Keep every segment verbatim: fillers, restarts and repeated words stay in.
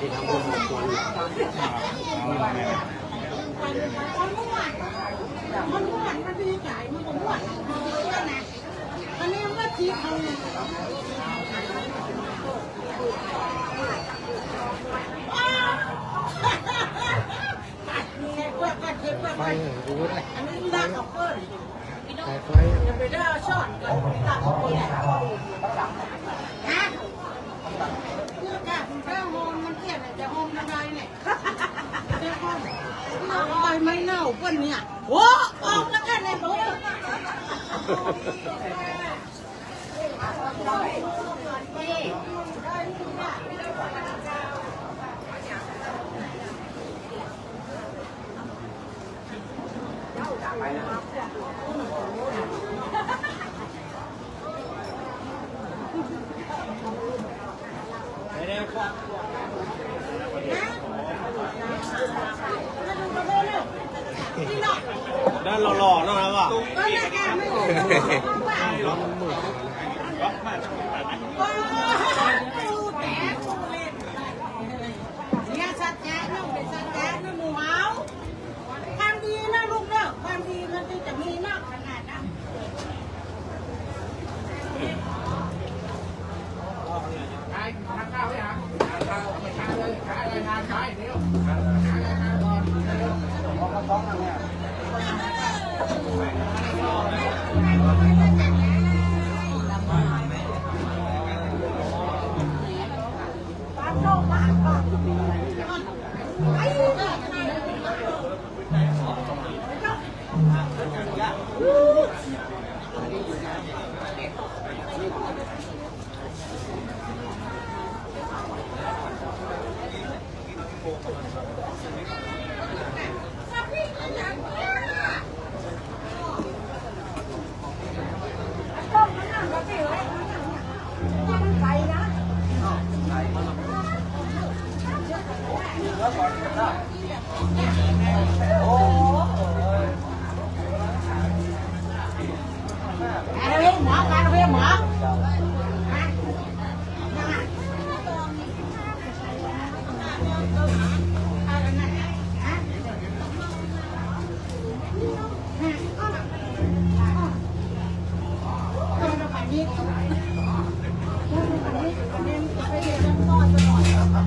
มันม่วน มันดีใจ มันก็ม่วน มันก็ม่วนนะ อันนี้มันก็สีเทาเนี่ย อ้าว เทเปลือกก่อน เทเปลือกก่อน ไปเลย ดูเลย อันนี้ลากออกก่อน สายไฟ จะไปได้เอาช้อนก่อน ลากออกก่อน ฮะ เปลือกอะ ถ้าโฮมมันเสียเนี่ย จะโฮมทำไมเนี่ย จะโฮม เอาใบไม้เน่าเปิ้นเนี่ย โอ้ ออกแล้วกันเนี่ย โอ้ ด้านหล่อๆ นะครับว่ะ เนี่ยสัจจะเนี่ยเป็นสัจจะเนี่ยหมู่เฮา ความดีนะลูกเนอะ ความดีมันจึงจะมีมากขนาดนั้น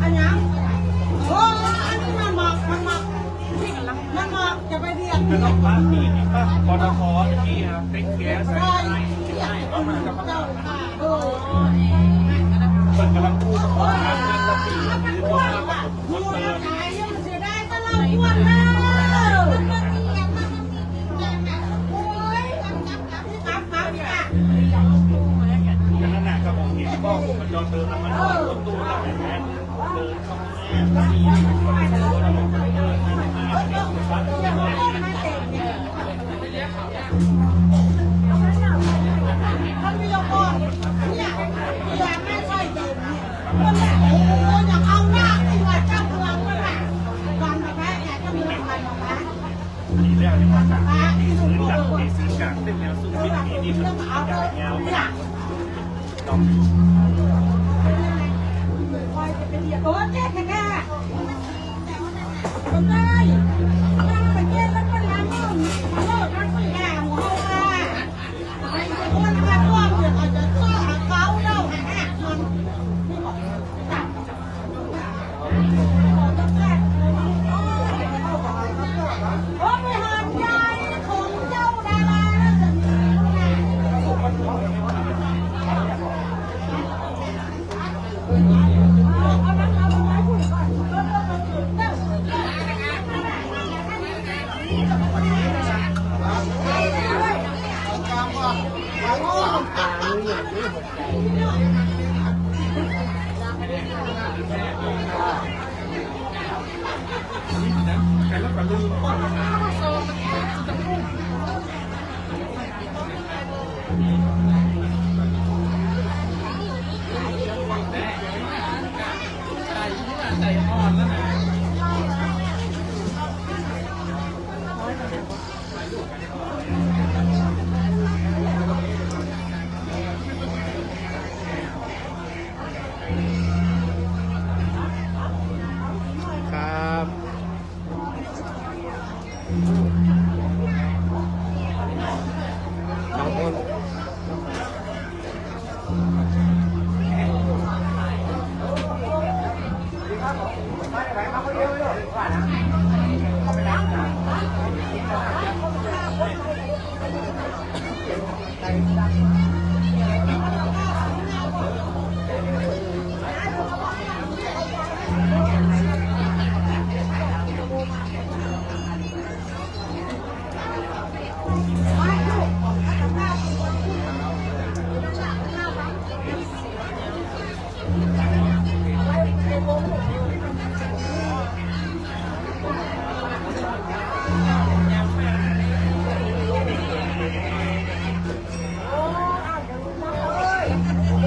อันนี้ โอ้ อันนี้มันบอก มันบอก มันบอกจะไปเรียน กำลังพูด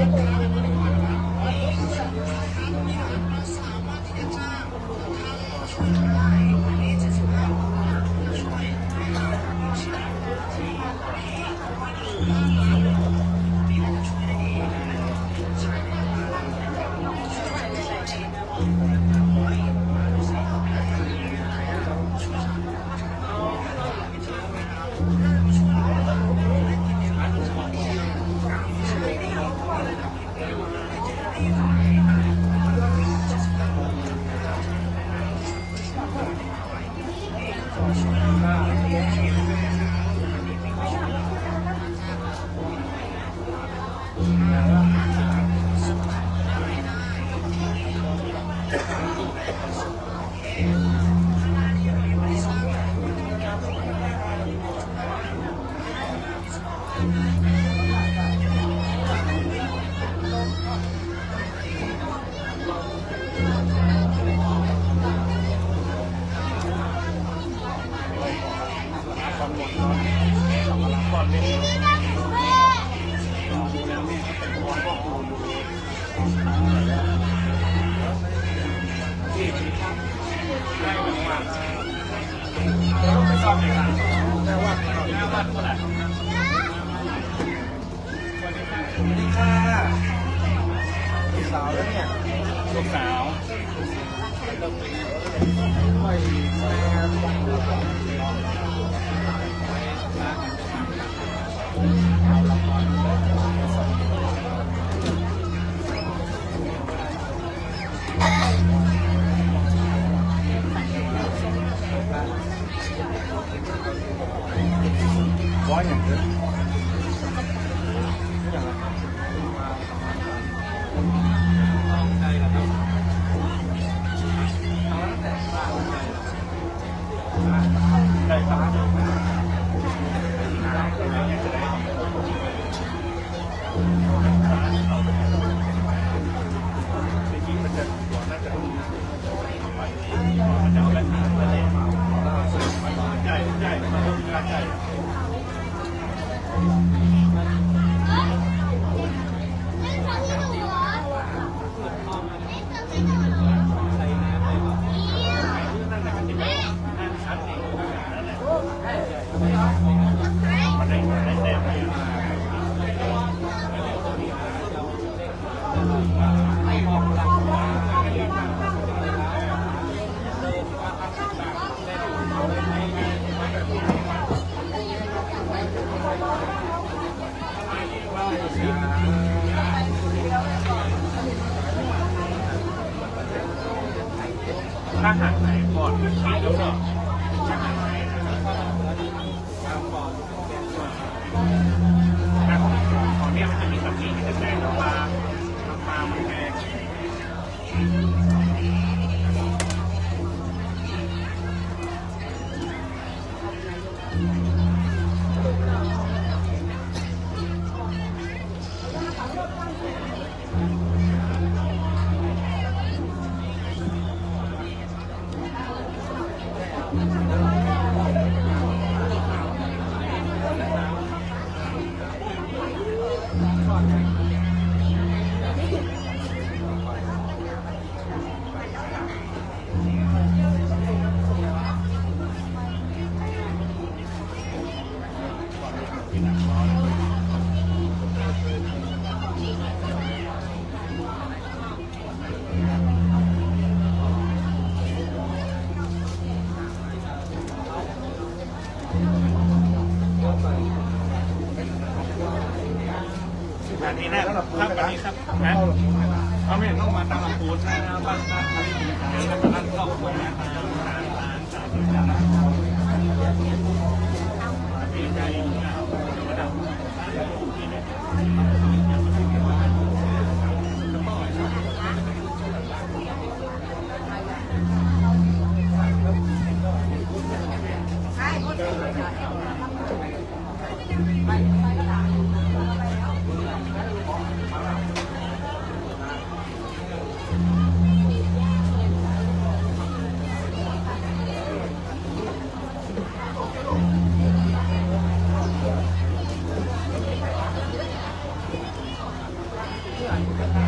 สวัสดีค่ะ ลูกสาวแล้วเนี่ย ลูกสาว ว่าอย่างเดียว ถ้าหากไหนก่อนคิดแล้วเนาะ ถ้าหากไหนนะครับ ของเนี่ยมันจะมีสำลีที่จะแตกออกมา น้ำตามันแตก อันนี้นะครับ อันนี้ครับ นะ เอาไม่ต้องมาตามหลังปูนนะ บ้าน บ้าน บ้าน บ้าน เ ก็ถ่า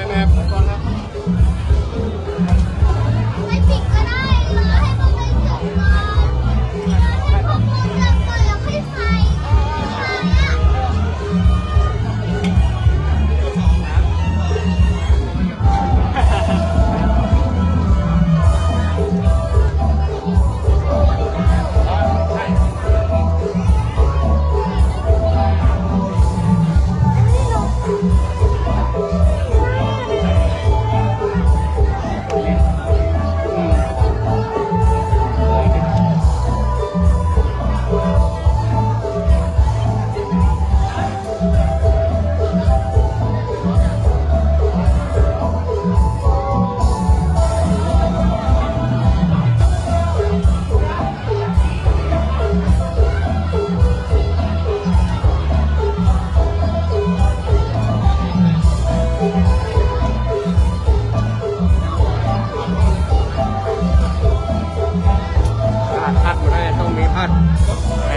ยแบบก่อนครับ ไม่ปิดก็ได้ รอให้มันเป็นจุดก่อน รอให้พวกมันเกิดก่อนแล้วค่อยใส่ ใส่อะ พัด พัดบ่ได้ ต้องมีพัด เ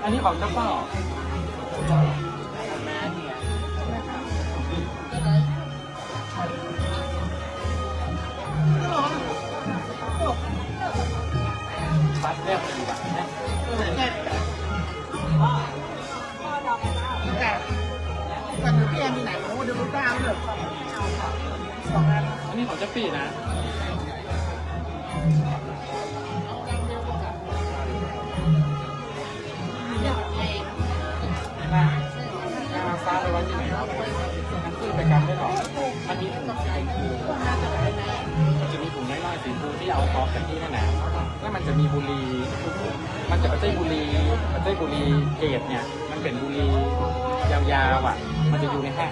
อันนี้ของเจ้าพ่อ ปัดแรกเลยดีกว่านะ แต่ แต่เดี๋ยวพี่แอนมีไหน โอ้ เดี๋ยวรู้ตามเลย อันนี้ของเจ๊ปี้นะ อ่า ฟ้าไปไว้ที่ไหนครับ มันขึ้นไปกันได้หรอ มันมีถุงสีชมพู มันจะมีถุงน้อยๆสีชมพูที่เอาออกจากที่นั่นนะ แล้วมันจะมีบุหรี่ มันจะบ่ใจ้บุหรี่ บ่ใจ้บุหรี่เกรดเนี่ย มันเป๋นบุหรี่ยาวๆ อ่ะ มันจะอยู่ในแฮะ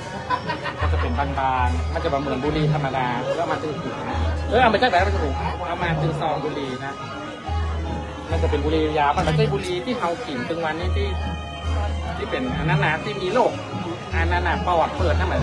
มันจะเป๋นบางๆ มันจะบ่เหมือนบุหรี่ธรรมดา แล้วมันจะอยู่นะ เออ เอามาจากไหน มันจะถูก เอามาจากซองบุหรี่นะ มันจะเป๋นบุหรี่ยาว มันบ่ใจ้บุหรี่ตี้เฮากิ๋นตึงวันนี้ตี้ ตี้เป๋นอันนั้นนะ ตี้มีโรค อันนั้นนะ ปอดเปิดนั่นแหละ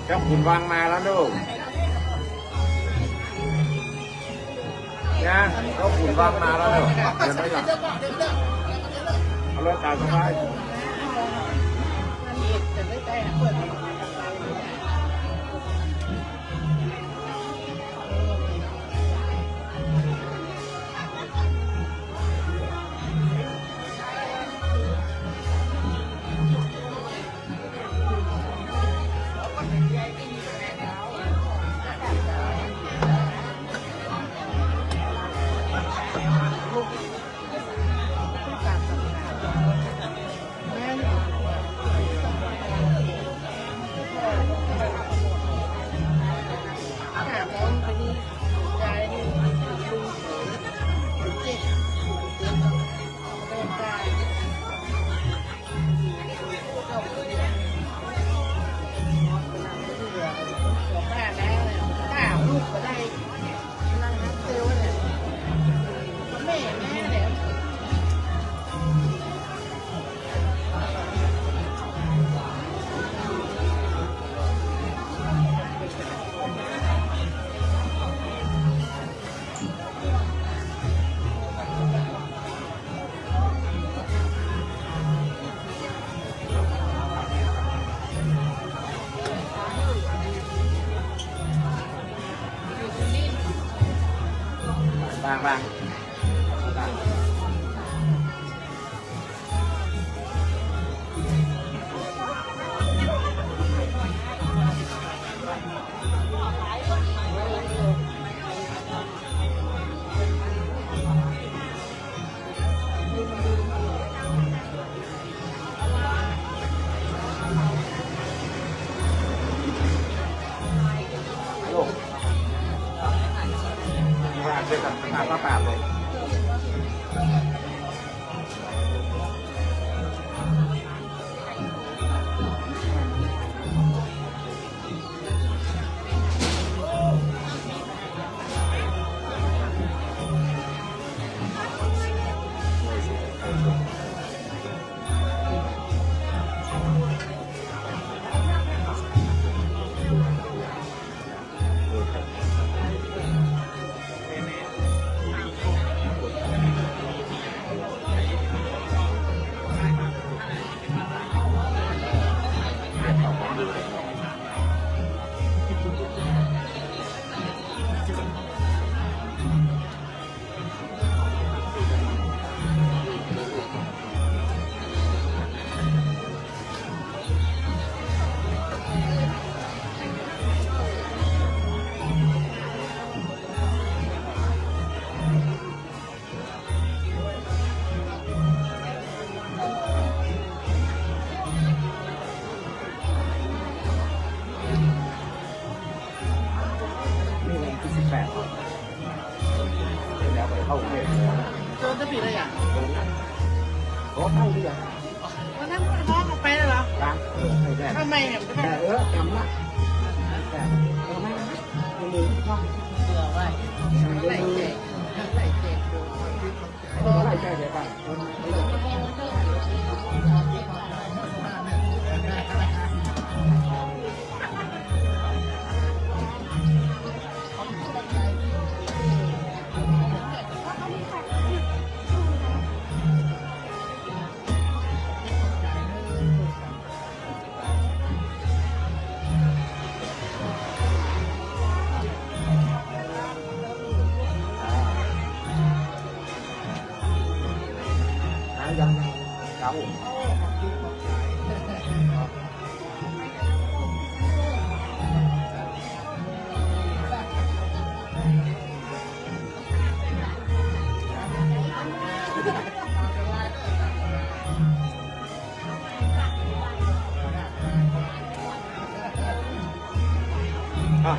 เจ้าขุนวังมาแล้วลูก เนี่ย เจ้าขุนวังมาแล้วเนี่ย เดี๋ยวไปก่อน เอารถตามสบาย ผู้กราบสักการะ วาง นี่ไงที่สิบแปด แล้วไปเข้ากรุงเทพฯ เจอจะผิดอะไรอ่ะ โอ้ เข้าเรือ วันนั้นน้องออกไปแล้วเหรอ ยัง เออ ให้แม่ ทำไมเนี่ย แม่ เออ จำละ แต่ เออ ไม่ ไม่ลืมเนาะ เผื่อไว้ ไหลแจก ไหลแจก เออ ไหลแจกเดี๋ยวก่อน เออ อ่า ยัง ยัง ครับผม อ่ะ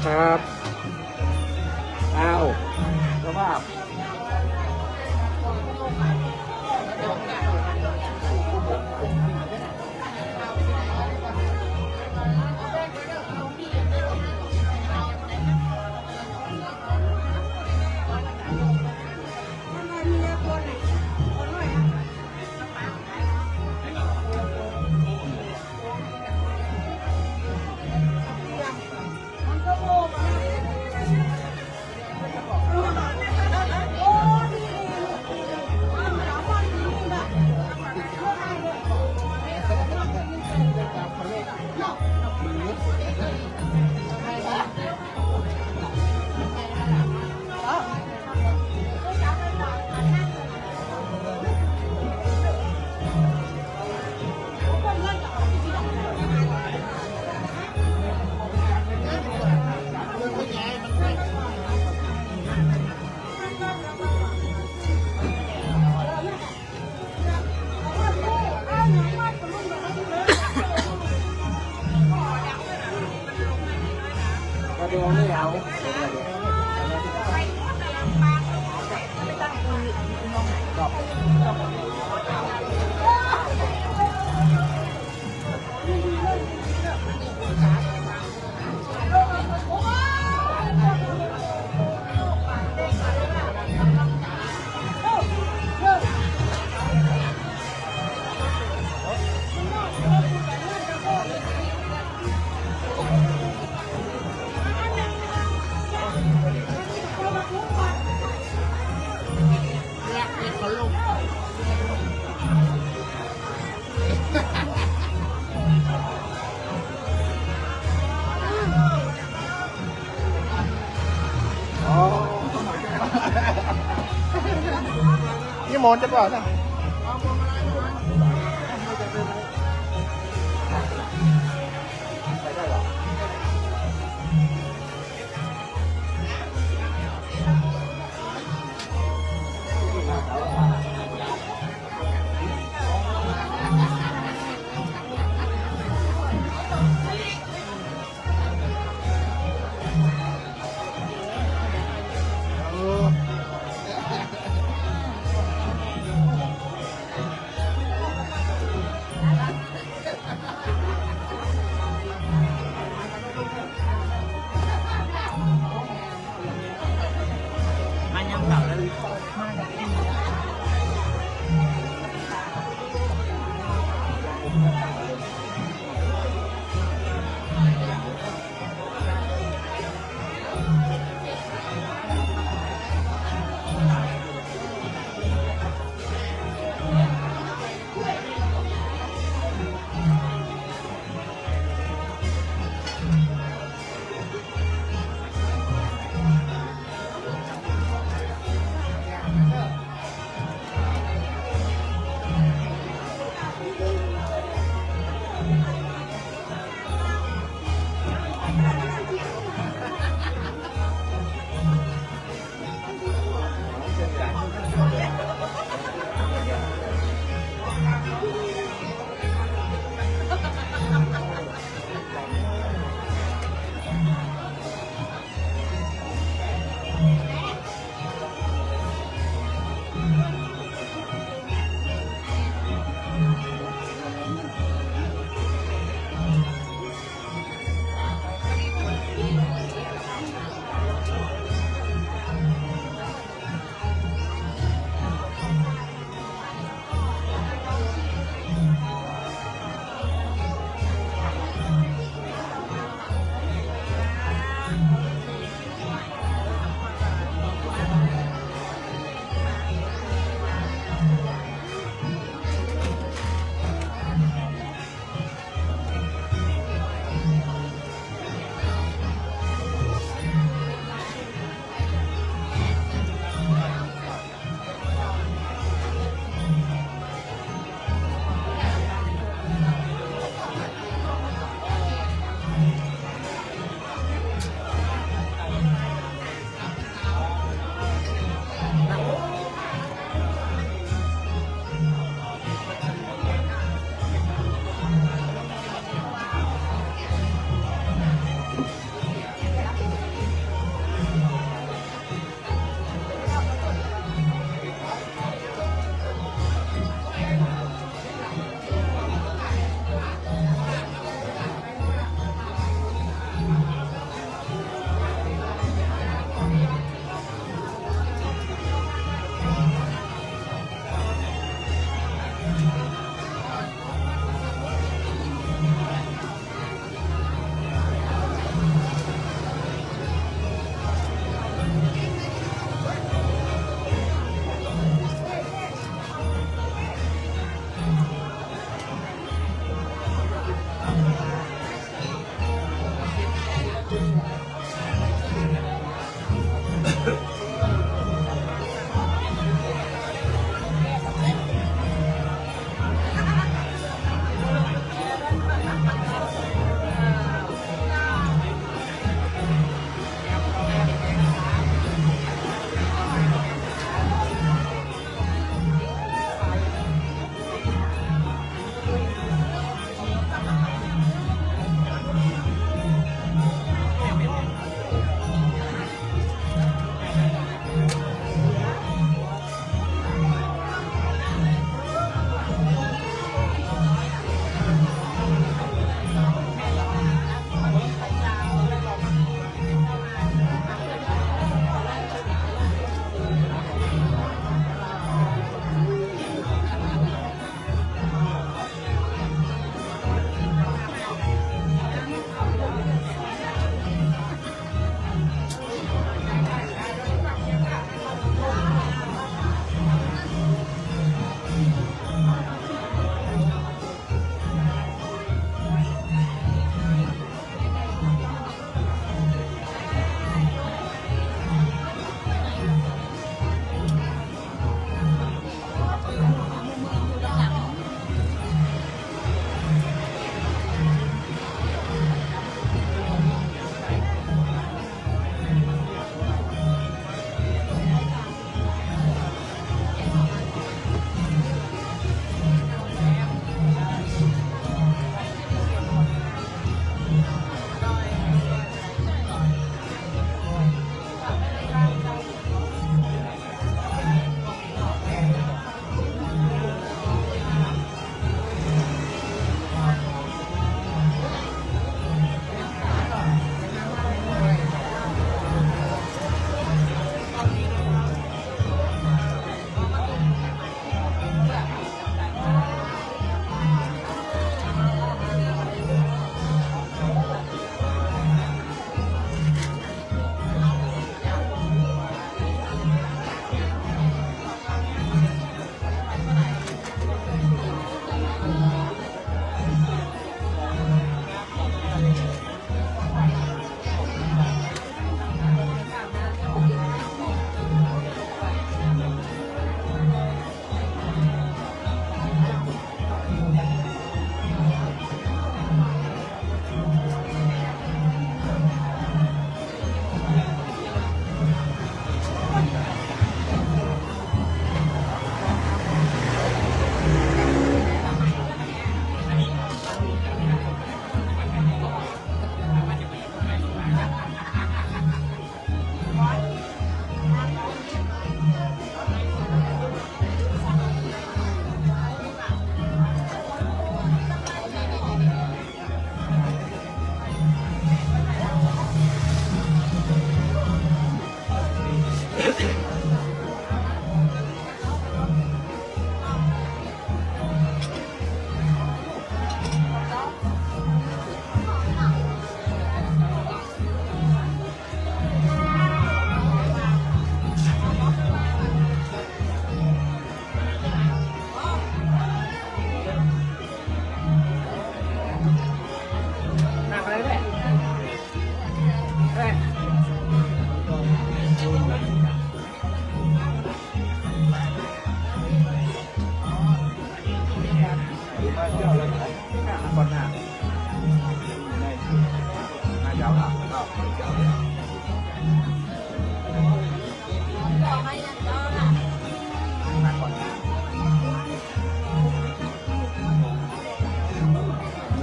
ครับ อ้าว เจ้าภาพ นจะบอกนะ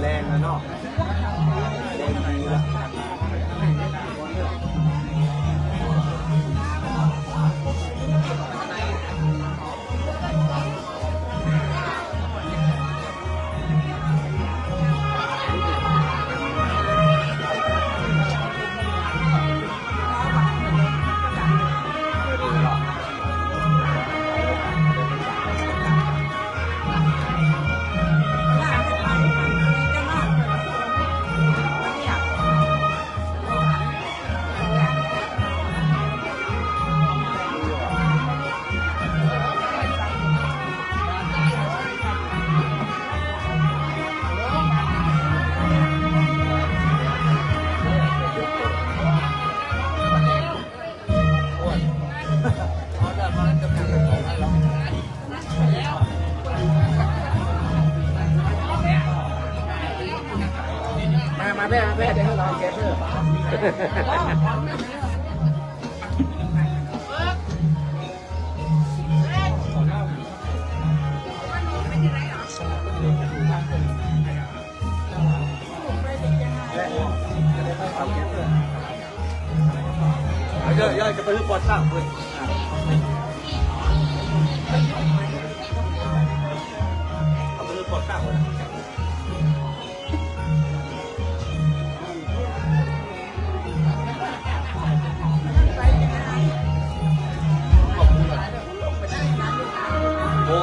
แรงนะเนาะ แรงดีละ มา มาแม่ มาแม่ เดี๋ยวให้เราเก็บเถอะ เดี๋ยว เดี๋ยวจะไปรื้อปอดตั้งเว้ย เอาไปรื้อปอดตั้งเว้ย โอ้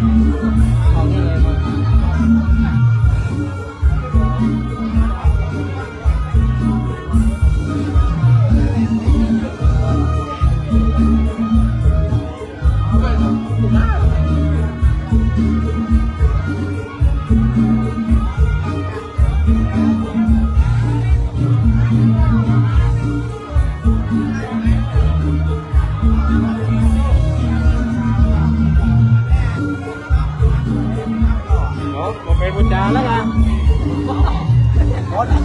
เนาะ บ่ไปบู๋จาแล้วล่ะ หมดอะ